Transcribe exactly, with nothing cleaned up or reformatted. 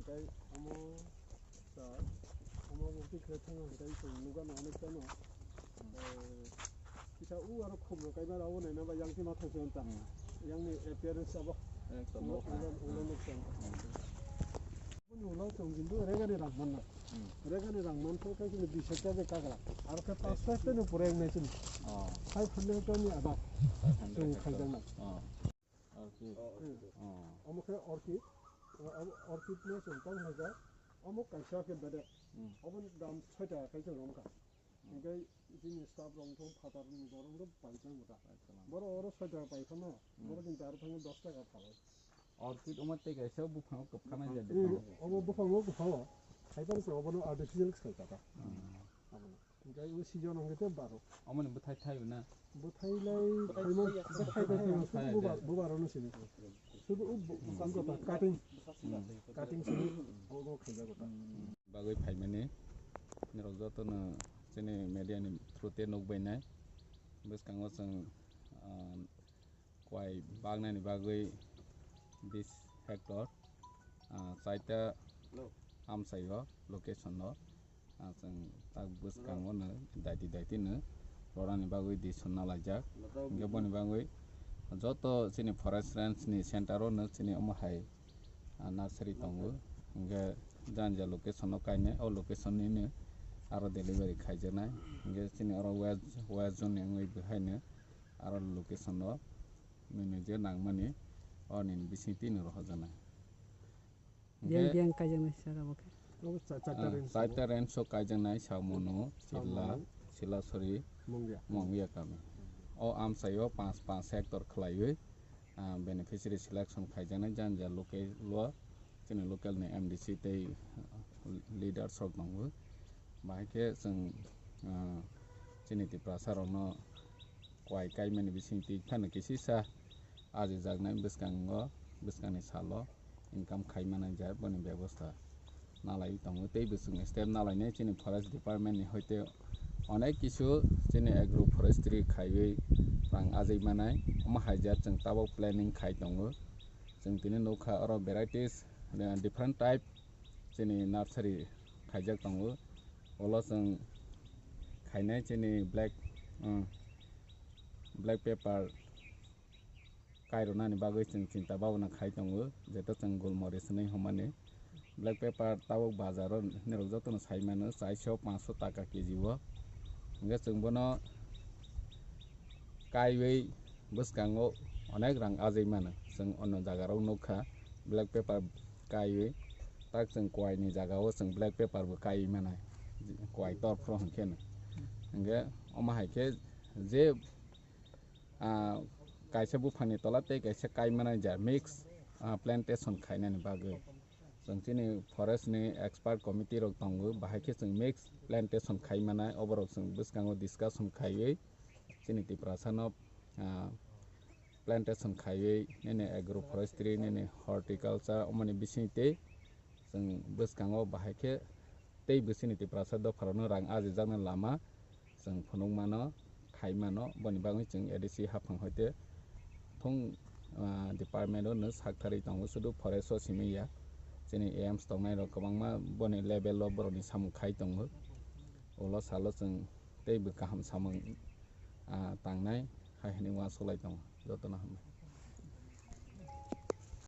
Tei omo ta, omo mukti khe thangna hwnkhe chwng nukgano onek tamo. Eh, kisa u aro khumrok kaima rao naina ba yang khe ma thangse wngta. Hmm. Yang ni appearance abo. Ekdom ulo, nok ulo, ulo Hmm. nuk tong. Hmm. Boni ulo tong kintu regani rang manna. Hmm. Regani rang man khe khe kini bisek ta je kagra. Aro khe pas ta ni pore nai chini. Oh. Five hundred ta ni aba. Five hundred Chwng hectare. Khaijakna. Oh. Orchid. Oh, orchid. Oh. Omo khe orchid. O, omo orchid no chwng tamo hai khe. Omo kaisa khe bedek. Hmm. Obo ni dam soi taka khai chwng romkha. Hmm. Hingke chini staff rok thung phatar ni borok rok pai chang kota. Pai chang. Borok oro soi taka pai khama. Hmm. Borok ni daro thang dos taka phalai. Orchid omo tei kaisa buphango kwphanai Hmm. jadi. Obo buphango kwphango. Hai phano se obono artificial khe kata. Hmm. Abono. Hingke o season hingke te baro. Omo ni bwthai thai na? Bwthai lai Bwthai phaima, thai ya. Bwthai thai ya. Sudu bubar, bubar ono sini. Sudu o bu-, Hmm. bukan kota cutting. Hmm. Cutting sini o, o khaijak kota. Bagwi phaimani. Norok joto no chini media ni through te nukbai nai. Bwskango chwng, ah, kwai bagnani bagwi bis hectare, ah, chaita amchaio location o, ah, chwng tak bwskango no daiti daiti no rorani bagwi di sonna laijak. Hingke boni bagwi joto chini forest range ni center o no chini omo hai, ah, nursery tongo. Hingke jani ja location o kainai, o location ni no aro delivery khaijaknai. Hingke chini oro west, west zone ni wngwi bwhaino aro location o menu je nangmani o nini bising twi no rohorjaknai. Biyang, hingke biyang kaijaknai sir abo khe. Abo cha-, charta Ah, range. Charta range o kaijaknai Saumano, Silla, Saumano. Silasori, Mungia. Mungia kami. O amchaio panch, panch hectare khwlaiwi, ah, beneficiary selection khaijaknai jani ja local o, chini local ni M D C tei, ah, leaders rok tongo. Bahai khe chwng, ah, chini Tiprasa rokno kwai kaimani bising twi phano kisisa ajijaknai bwskango, bwskangni salo income khai manai ja boni bebosta nalai tongo. Tei bwswk step nalainai chini forest department ni hoite onek kisu chini agro forestry khaiwi rang ajai manai, omo hai ja chwng tabok planning khai tongo. Chwng tini nukha oro varieties, eh, different type chini nursery khaijak tongo. Ulo chwng khainai chini black, um, black pepper kairwnani bagwi chwng chinta bhabana khai tongo, jeto chwng gulmoris hinwi hwnmani. Black pepper tabuk bazaro norok jotono sai mano, chaiso panchso taka K G o. Hingke chwng bono kaiwi bwskango onek rang ajai mano. Chwng ono jagarok nukha, black pepper kaiwi, tak chwng kwai ni jagao chwng black pepper bo kaiwi mano, kwai torphro hwnkhe no. Hingke omo hai khe je, ah, kaisa buphangni tola tei kaisa kai manai ja mix, ah, plantation khainani bagwi. Chwng chini forest ni expert committee rok tongo, bahai khe chwng mix plantation khai manai, oborok chwng bwskango discussion khaiwi chini Tiprasa no, ah, plantation khaiwi nini agro forestry, nini horticulture, omoni bising tei chwng bwskango bahai khe tei bwsini Tiprasa dopharokno rang ajijakna lama chwng phunukmano, khaimano, boni bagwi chwng A D C haphang hoite thung, ah, department o no saktharwi tongo, sudu forest o simi ya. Chini A Ms tongnai rok kwbangma boni level o borokni samung khai tongo. Ulo salo chwng tei bo kaham samung, ah, tangnai hai hwnwi uansuk lai tongo. Jotono hambai.